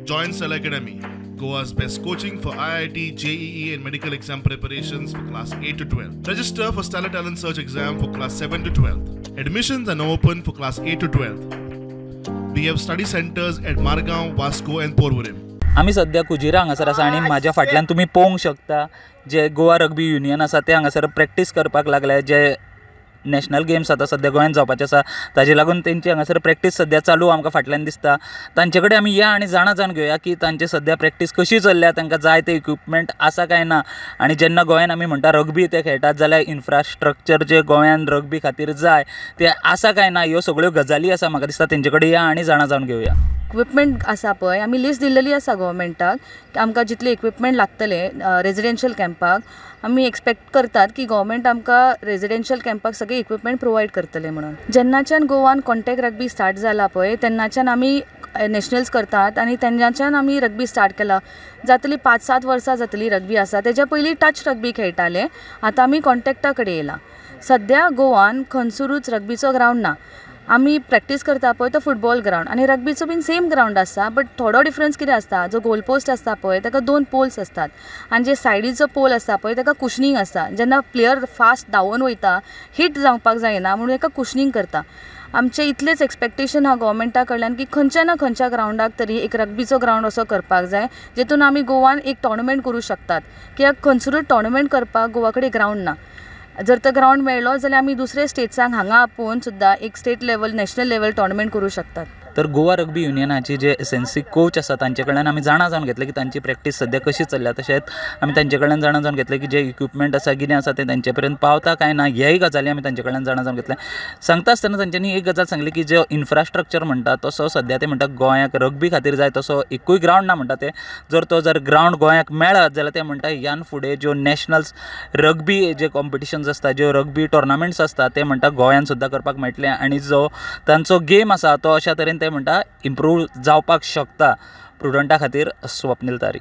Join Stellar Academy, Goa's best coaching for IIT, JEE and medical exam preparations for class 8 to 12. Register for Stellar Talent Search exam for class 7 to 12. Admissions are now open for class 8 to 12. We have study centers at Margao, Vasco and Porvorim. आमी सद्या कुजिरा हांगासर आसा आनी म्हाज्या फाटल्यान तुमी पळोवंक शकता जे गोवा रग्बी युनियन आसा ते हांगासर प्रॅक्टीस करपाक लागले. जे नॅशनल गेम्स आतां सद्या गोंयांत जावपाचे आसा ताजे लागून तेंची हांगासर प्रॅक्टीस सद्या चालू आमकां फाटल्यान दिसता. तांचे कडेन आमी या आनी जाणा जावन घेवया की तांची सद्या प्रॅक्टीस कशी चल्ल्या, तांकां जाय ते इक्विपमेंट आसा काय ना, आनी जेन्ना गोंयांत आमी म्हणटा रग्बी ते खेळटात जाल्यार इन्फ्रास्ट्रक्चर जे गोंयांत रग्बी खातीर जाय ते आसा काय ना, ह्यो सगळ्यो गजाली आसा. म्हाका दिसता तेंचे कडेन या आनी जाणा जावन घेवया. इक्विपमेंट आसा पळय, आमी लिस्ट दिल्लेली आसा गव्हर्मेंटाक की आमकां जितले इक्विपमेंट लागतले रेजिडेन्शियल कॅम्पाक, आमी एक्सपेक्ट करतात की गव्हर्मेंट आमकां रेजिडेन्शियल कॅम्पाक सगळे इक्विपमेंट प्रोवायड करतले म्हणून. जेन्नाच्यान गोवान कॉन्टॅक्ट रग्बी स्टार्ट जाला पळय तेन्नाच्यान आमी नॅशनल्स करतात आनी तेन्नाच्यान आमी रग्बी स्टार्ट केला. जातली 5-7 वर्सां जातली रग्बी आसा. तेज्या पयलीं टच रग्बी खेळटाले, आतां आमी कॉन्टॅक्टा कडेन येयला. सद्या गोवान खंयसरूच रग्बीचो ग्रावंड ना. आमी प्रॅक्टीस करता पळय तो फुटबॉल ग्रावंड आनी रग्बीचो बीन सेम ग्रावंड आसता, बट थोडो डिफरन्स कितें आसता, जो गोल पोस्ट आसता पळय ताका 2 पोल्स आसतात आनी जे सायडीचो पोल आसता पळय ताका कुशनींग आसता. जेन्ना प्लेयर फास्ट धांवून वयता हिट जावपाक जायना म्हणून ताका कुशनींग करता. आमचें इतलेंच एक्सपेक्टेशन आहा गव्हर्मेंटा कडल्यान की खंयच्या ना खंयच्या ग्रावंडाक तरी एक रग्बीचो ग्रावंड असो करपाक जाय जेतून आमी गोवान एक टोर्नामेंट करूं शकतात. कित्याक खंयसरूच टोर्नामेंट करपाक गोवा कडेन ग्रावंड ना. जर तो ग्रावंड मेळ्ळो जाल्यार आमी दुसरे स्टेट्सांक हांगा आपोवन सुद्दां एक state level national level tournament करूं शकतात. तर गोवा रग्बी युनियनाची जे एसएनसी कोच आसा तांचे कडल्यान आमी जाणा जावन घेतलें की तांची प्रॅक्टीस सद्या कशी चल्ल्या, तशेंच आमी तांचे कडल्यान जाणा जावन घेतलें की जे इक्विपमेंट आसा कितें आसा तें तांचे पर्यंत पावता काय ना, ह्याय गजाली आमी तांचे कडल्यान जाणा जावन घेतलें. सांगता आसतना तांच्यांनी एक गजाल सांगली की जो इन्फ्रास्ट्रक्चर म्हणटा तसो सद्या ते म्हणटा गोंयाक रग्बी खातीर जाय तसो एकूय ग्रावंड ना म्हणटा ते. जर तो जर ग्रावंड गोंयाक मेळत जाल्यार ते म्हणटा ह्यान फुडें ज्यो नॅशनल्स रग्बी जे कॉम्पिटिशन्स आसता, ज्यो रग्बी टोर्नामेंट्स आसता ते म्हणटा गोंयान सुद्दां करपाक मेळटले आनी जो तांचो गेम आसा तो अशा तरेन ते म्हणटा इम्प्रूव जावपाक शकता. प्रुडंटा खातीर स्वप्नील तारी.